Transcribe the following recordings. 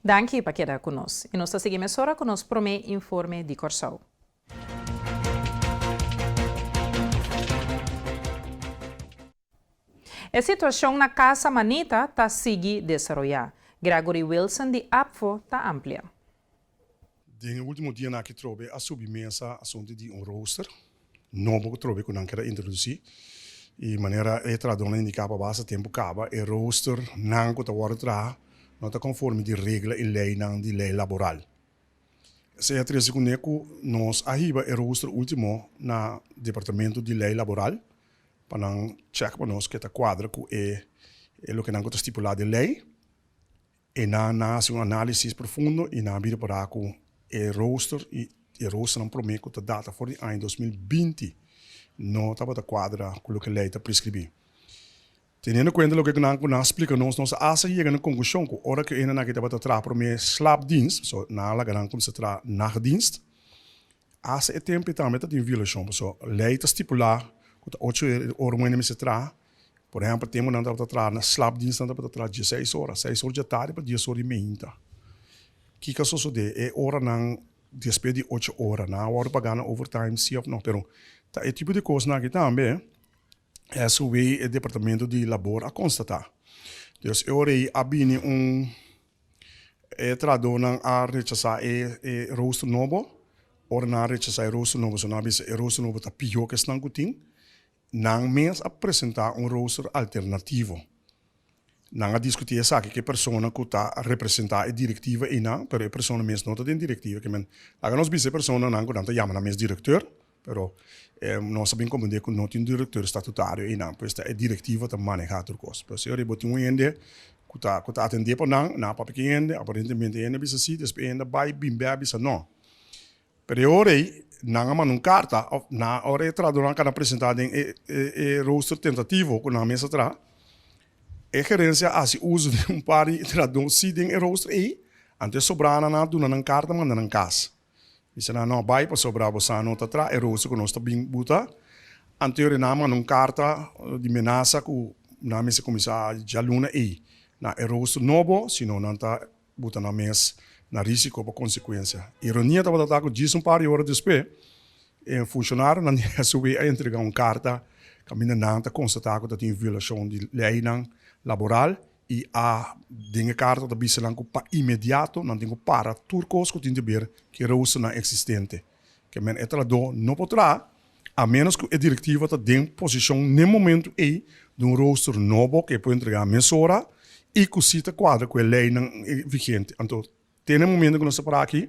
Danki pa keda ku nos i nos ta sigui mesora ku nos promé informe di Kòrsou. E situashon na Casa Manita ta sigui desaroyá. Gregory Wilson di APFO ta amplia. Den e ultimo dianan aki trobe a subi mesa asuntu di un rooster nobo ku trobe ku nan keda introdusí i manera e trahadónan indiká pa basta tempu kaba e rooster nan ku ta wòrdu traha no ta konforme di regla i leinan di lei laboral. Esei a trese kuné ku nos a hiba e rooster ultimo na departamento di lei laboral pa nan chèk pa nos ke ta kuadra ku e loke nan ku ta stipulá den lei. E nan a hasi un análisis profundo i nan a bira pará ku e rooster i e roosternan promé ku ta data for di aña 2020 no tabata kuadra ku loke lei ta preskribí. Teniendo kuenta loke ku nan ku nan a splika nos, nos a hasta yega na konklushon ku ora ku e hendenan aki tabata traha promé slaapdienst, pasobra nan a laga nan kuminsá traha nachtdienst, hasta e tempu ei tambe ta tin violashon, pasobra lei ta stipulá ku ta ocho ora un hende mester traha. Por ehempel, tempu nan tabata traha na slaapdienst nan tabata traha dieseis ora, seis ora djatardi pa dies ora di meinta. Kiko a sosodé? E oranan despues di ocho ora nan a wòrdu pagá na overtime si òf no? Pero ta e tipo di kosnan aki tambe SOW e departamento di labor a konstatá. Dus e ora ei a bini un e trahadónan a rechasá e e rooster nobo. Ora nan a rechasá e rooster nobo, so nan a bisa e rooster nobo ta pió ku esnan ku tin. Nan mes a presentá un rooster alternativo. Nan a diskutí esaki ku e persona ku ta representá e direktiva einan, pero e persona mes no ta den direktiva. Ke men, laga nos bisa e personanan ku nan ta yama nan mes direkteur, pero nos a bin komprendé ku no tin direkteur statutario einan, pues ta e direktiva ta manehá tur kos. Pues e ora bo tin un hende ku ta ku ta atendé pa nan, nan a papia ku e hende, aparentemente e hende a bisa si, despues e hende a bai bin bèk bisa no. Pero e ora ei nan a manda un karta òf na ora e trahadónan a presentá den e e rooster tentativo ku nan mes a traha, e gerensia a hasi uso di un par di trahadó si den e rooster ei, anto e sobranan a duna nan karta manda nan kas. Bisa nan no bai pasobra bo sa no ta traha e rooster ku nos ta bin buta. Anto e ora nan a manda un karta di menasa ku nan mester kuminsá djaluna ei na e rooster nobo, sino nan ta buta nan mes na risiko pa konsekuensia. Ironia tabata ta ku djis un par di ora despues e funshonarionan di SOB a entrega un karta kaminda nan ta konstatá ku ta tin violashon di leinan laboral i a den e karta ta bisa nan ku pa inmediato nan tin ku para tur kos ku tin di ber ku e roosternan eksistente. Ke men e trahadó no por traha A ménos ku e direktiva ta den posishon n'e momentu ei di un rooster nobo ku e por entregá mesora i ku si ta kuadra ku e leinan vigente. Anto, te n'e momentu ku nos ta pará aki,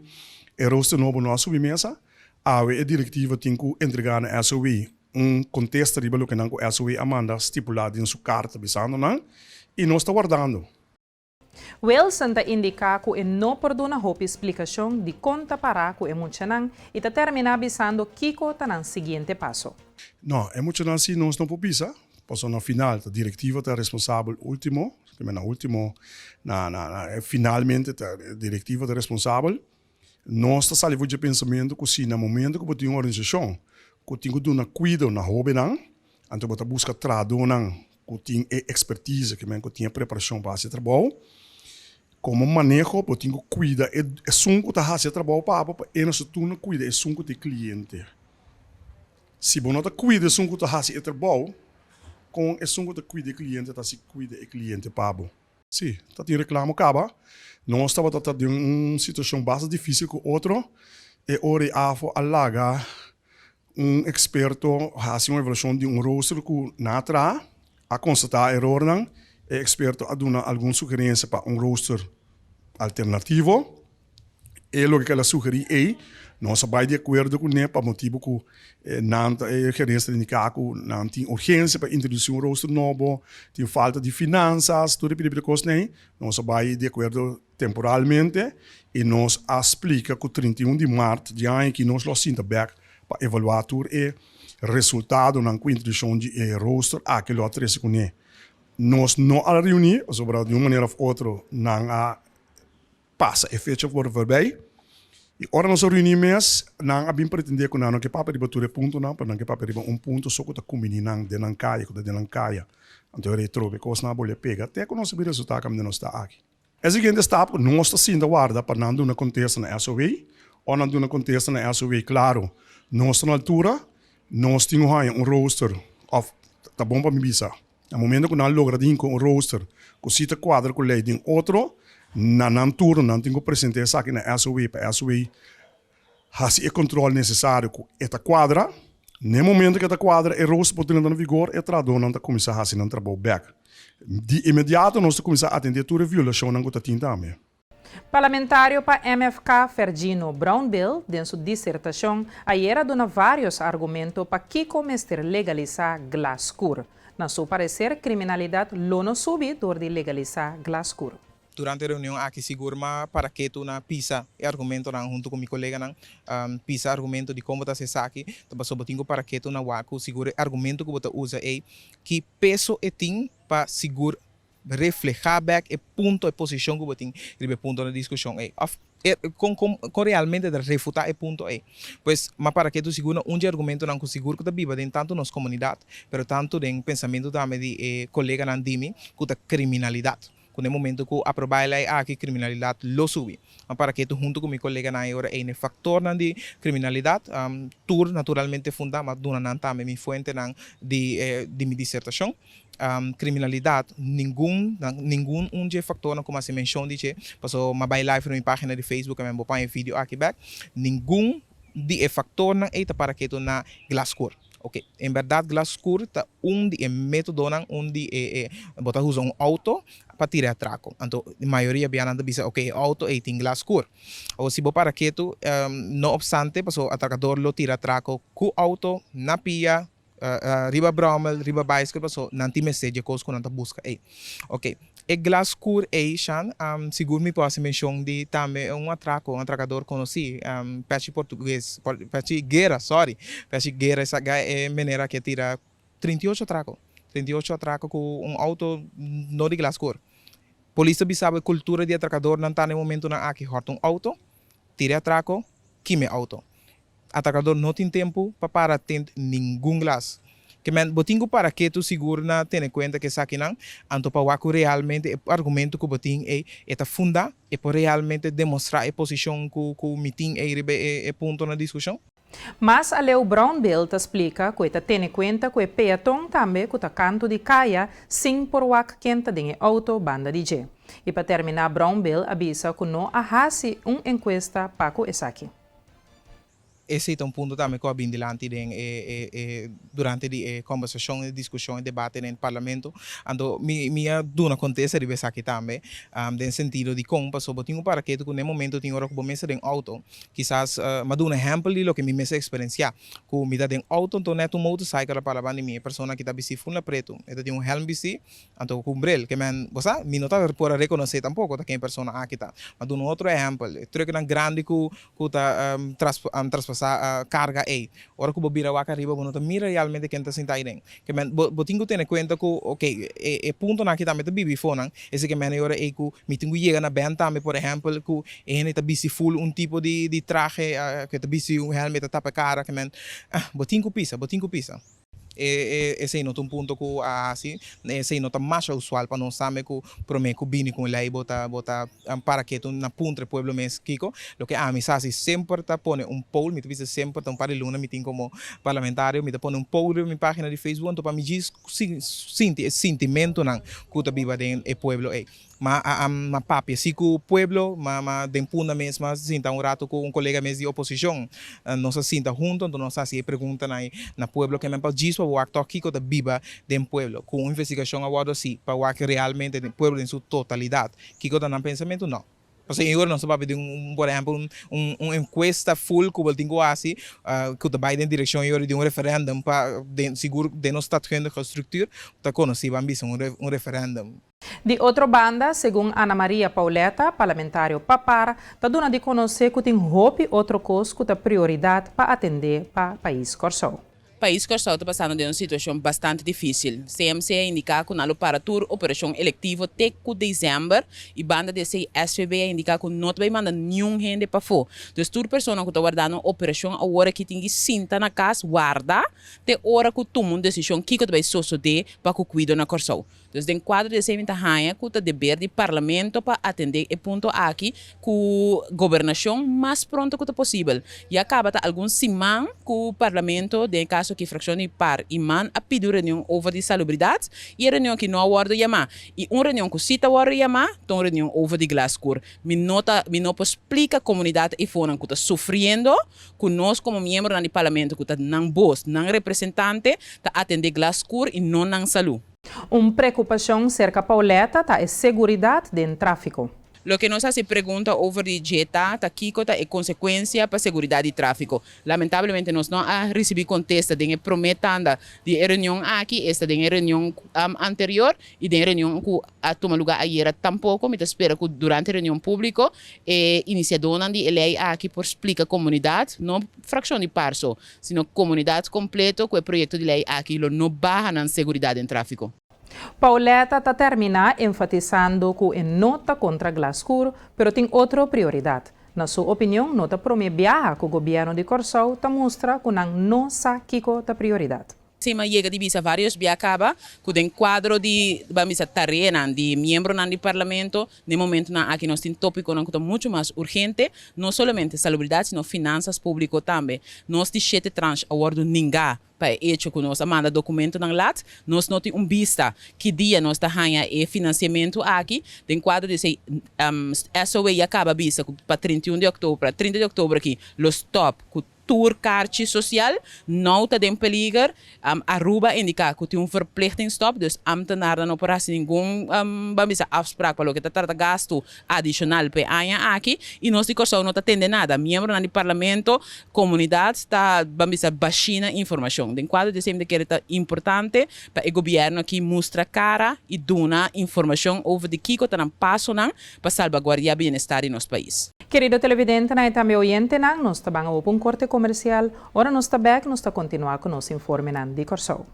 e rooster nobo no a subi mesa. Awe e direktiva tin ku entregá na SOW un kontesta riba loke nan ku SOW a manda stipulá den su karta bisando nan i nos ta wardando. Wilson ta indiká ku e no por duna hopi splikashon di kon ta pará ku e muchanan i ta terminá bisando kiko ta nan siguiente paso. No, e muchanan si nos no por bisa, pasobra na final ta direktiva ta responsabel ultimo, na ultimo, na na finalmente ta direktiva ta responsabel. Nos ta sali for dje pensamentu ku si na momento ku bo tin un organisashon ku tin ku duna kuido na hóbennan, anto bo ta buska trahadónan ku tin e ekspertise, ke men ku tin e preparashon pa hasi e trabou. Komo maneho bo tin ku kuida e esun ku ta hasi e trabou pa bo, pa e na su turno kuida esun ku ta e kliente. Si bo no ta kuida esun ku ta hasi e trabou, kon esun ku ta kuida e kliente ta hasi kuida e kliente pa bo? Sí, ta tin reklamo kaba. Nos tabata ta den un situashon basta difísil ku otro. E ora ei afo a laga Un eksperto hasi un evaluashon di un rooster ku nan a traha, a konstatá erornan. E eksperto a duna algun sugerensia pa un rooster alternativo. E loke ku el a sugerí ei, nos a bai di akuerdo kuné pa motibu ku nan ta e gerensia ta indiká ku nan tin urgensia pa introdusí un rooster nobo, tin falta di finansas, tur e pidi pidi kosnan ei. Nos a bai di akuerdo temporalmente y nos a splica cu 31 di maart di aña aki nos lo a sinta bek pa evalua tur e resultadonan cu introduccion di e rooster aki lo a trece cune. Nos no a reuni pasobra di un manera of otro nan a pasa e fecha for voorbij y ora nos a reuni mes nan a bin pretende cu nan no ke papia riba tur e puntonan pero nan ke papia riba un punto so cu ta cumbini nan den nan caya cu ta den nan caya. Anto e trobe cosnan a bolbe pega te cu nos a bin resulta caminda nos ta aki. E siguiente stap ku nos ta sinta warda pa nan duna kontesta na SOW o nan duna kontesta na SOW klaro nos ta na altura nos tin ku haña un rooster òf ta bon pa mi bisa na momento ku nan logra di hinka un rooster ku si ta kuadra ku lei den otro na nan turno nan tin ku presenta esaki na SOW pa SOW hasi e kontrol nesesario ku e ta kuadra. Na e momento ku e ta kuadra e rooster por drenta na vigor e trahadónan ta kuminsá hasi nan trabou bèk. Di inmediato nos ta kuminsá atendé tur e violashonnan ku ta tin tambe. Parlamentario pa MFK Fergino Brownbill den su disertashon ayer a duna vários argumento pakiko mester legalisá glas skur. Na su pareser kriminalidat lo no subi dor di legalisá glas skur. Durante e reunion aki sigur m'a para ketu na pisa e argumentonan huntu ku mi koleganan, pisa argumento di kon bo ta hasi esaki, ta pasobra bo tin ku para ketu na wak ku sigur e argumento ku bo ta usa ei ki peso e tin pa sigur reflehá bèk e punto, e posishon ku bo tin riba e punto na diskushon ei òf kon kon kon realmente ta refutá e punto ei. Pues m'a para ketu sigur na un dje argumentonan ku sigur ku ta biba den tantu nos komunidat pero tantu den pensamentu tambe di e koleganan di mi ku ta kriminalidat. Ku na e momento ku aprobá e lei aki kriminalidat lo subi. Ma para ke tu huntu ku mi koleganan e ora ei na e faktornan di kriminalidat, tur naturalmente fundá, ma duna nan tambe mi fuentenan di di mi disertashon. Kriminalidat, ningun ningun un dje faktornan ku mi hasi menshon di dje, pasobra mi a bai live riba mi página di Facebook en bo paña e video aki bèk, ningun di e faktornan ei ta para ketu na Glasgoor. Ok, en bèrdat glas skur ta un di e métodonan, un di e e bo ta usa un outo pa tira e atrako. Anto mayoria bia nan ta bisa ok e outo ei tin glas skur. Awor si bo para ketu, no opstante pasobra atrakador lo tira atrako ku outo, na pia, riba bròmel, riba baiskel pasobra nan tin mester dje kos ku nan ta buska ei. Ok, E glas skur ei, Shan, sigur mi por hasi menshon di tambe un atrako, un atrakador konosí, Pechi Portugues, Pechi Guerra, sorry, Pechi Guerra esaki e manera ke tira 38 atrako, 38 atrako ku un outo no di glas skur. Polis ta bisa bo e kultura di atrakadornan ta na e momentunan aki hòrta un outo, tira e atrako, kima e outo. Atrakador no tin tempu pa para tent ningun glas. Ke men, bo tin ku para ketu sigur na tene kuenta ku esakinan, anto pa wak ku realmente e argumento ku bo tin ei e ta fundá, e por realmente demostrá e posishon ku ku mi tin ei riba e e punto na diskushon. Mas aleu Brownbill ta splika ku e ta tene kuenta ku e peaton tambe ku ta kantu di kaya sin por wak ken ta den e outo banda di dje. I pa terminá Brownbill a bisa ku no a hasi un enkuesta pa ku esaki. Esei ta un punto tambe ku a bin dilanti den e e durante di e kombersashon, e diskushon, e debate den parlamento. Anto mi mi a duna kontesta riba esaki tambe den sentido di kon pasobra bo tin un paraketu ku na e momento tin ora ku bo mester den outo. Kisas mi a duna ehèmpel di loke mi mes a eksperensiá ku mi ta den outo anto nèt un motorcycle a para banda di mi. E persona aki ta bisti funda pretu, e ta tin un hèlm bisti Anto ku un bril, ke men, bo sa, mi no ta por a rekonosé tampoko ta ken e persona aki ta. Ma duna un otro ehèmpel, e trùknan grandi ku ku ta traspasá karga ei, ora ku bo bira wak ariba bo no ta mira realmente ken ta sintá aiden. Ke men, bo bo tin ku tene kuenta ku, oke, e e puntonan aki tambe ta bibi fonan, esei ke men e ora ei ku mi tin ku yega na bèn tambe, por ehèmpel, ku e hende ta bisti ful un tipo di di trahe, ku e ta bisti un hèlm, e ta tapa e kara, ke men, bo tin ku pisa, bo tin ku pisa. Esei no ta un punto ku a hasi, esei no ta masha usual pa nos tambe ku promé ku bini ku un lei bo ta bo ta para ketu na puntra e pueblo mes kiko. Loke ami sa hasi semper ta pone un poll, mi ta bisa semper ta un par di luna mi tin komo parlamentario, mi ta pone un poll riba mi pagina di Facebook anto pa mi djis sinti e sintimentunan ku ta biba den e pueblo ei. Ma a ma papia si ku pueblo, ma ma den Punda mes ma sinta un rato ku un kolega mes di oposishon. Nos a sinta hunto anto nos a hasi e preguntanan ei na pueblo ke men pa djis pa wak tòg kiko ta biba den pueblo. Ku un investigashon a wòrdu hasi pa wak realmente den pueblo den su totalidat kiko ta nan pensamentu? No. Pasobra e ora nos ta papia di un por ehèmpel un un enkuesta ful ku bo tin ku hasi ku ta bai den direkshon e ora di un referèndum pa den sigur den nos stadkundige struktuur ta konosí ban bisa un referèndum. Di otro banda, segun Ana Maria Pauletta, parlamentario pa par, ta duna di konosé ku tin hopi otro kos ku ta prioridat pa atendé pa pais Kòrsou. Pais Kòrsou ta pasando den un situashon bastante difísil. CMC a indiká ku nan lo para tur operashon elektivo te ku desèmber i banda di esei SVB a indiká ku no ta bai manda niun hende pafó. Dus tur persona ku ta wardando un operashon awor aki tin ki sinta na kas warda te ora ku tuma un desishon kiko ta bai sosodé pa ku kuido na Kòrsou. Dus den kuadro di esei mi ta haña ku ta deber di Parlamento pa atendé e punto aki ku gobernashon mas pronto ku ta posibel. Ya kaba ta algun siman ku Parlamento, den e kaso aki frakshon di par i man, a pidi un reunion over di salubridat i e reunion aki no a wòrdu yamá. I un reunion ku si ta wòrdu yamá ta un reunion over di glaskur. Mi no ta mi no por splika komunidat eifonan ku ta sufriendo ku nos komo miembronan di Parlamento ku ta nan bos, nan representante ta atendé glaskur i no nan salú. Un preokupashon serka Pauletta ta e seguridat den tráfiko. Loke nos hasi pregunta over di dje ta, ta kiko ta e konsekuensia pa seguridat di tráfiko. Lamentablemente nos no a risibí kontesta den e promé tanda di e reunion aki, esta den e reunion anterior i den e reunion ku a tuma lugá ayera tampoko. Mi ta spera ku durante e reunion públiko e inisiadónan di e lei aki por splika komunidat, no frakshon di par so, sino komunidat kompleto ku e proyekto di lei aki lo no baha nan seguridat den tráfiko. Pauletta ta terminá enfatisando ku e no ta kontra glas skur, pero tin otro prioridat. Na su opinion no ta promé biaha ku gobièrnu di Kòrsou ta mustra ku nan no sa kiko ta prioridat. Sí, m'a yega di bisa vários bia kaba ku den kuadro di, ban bisa, tareanan di miembronan di Parlamento, den momentonan aki nos tin tópikonan ku ta muchu mas urgente, no solamente salubridat sino finansas públiko tambe. Nos di shete tranche a wòrdu ningá pa e echo ku nos a manda dokumentonan lat. Nos no tin un bista ki dia nos ta haña e finansiamentu aki. Den kuadro di esei, SOW ya kaba a bisa ku pa 31 di òktober, 30 di òktober aki lo stòp ku Tur karchi sosial nou ta den peliger. Aruba a indiká ku tin un verplichtingsstop, dus ámtenarnan no por hasi ningun, ban bisa, afsprak pa loke ta trata gastu adishonal pa e aña aki. I nos di Kòrsou no ta tende nada. Miembronan di parlamento, komunidat ta, ban bisa, bashí na informashon. Den kuadro di esei mi ta kere ta importante pa e gobièrnu aki mustra kara i duna informashon over di kiko ta nan pasonan pa salbaguardiá bienestar di nos pais. Kerido televidentenan i tambe oyentenan, nos ta ban awo pa un korte komersial. Ora nos ta bèk, nos ta kontinuá ku nos informenan di Kòrsou.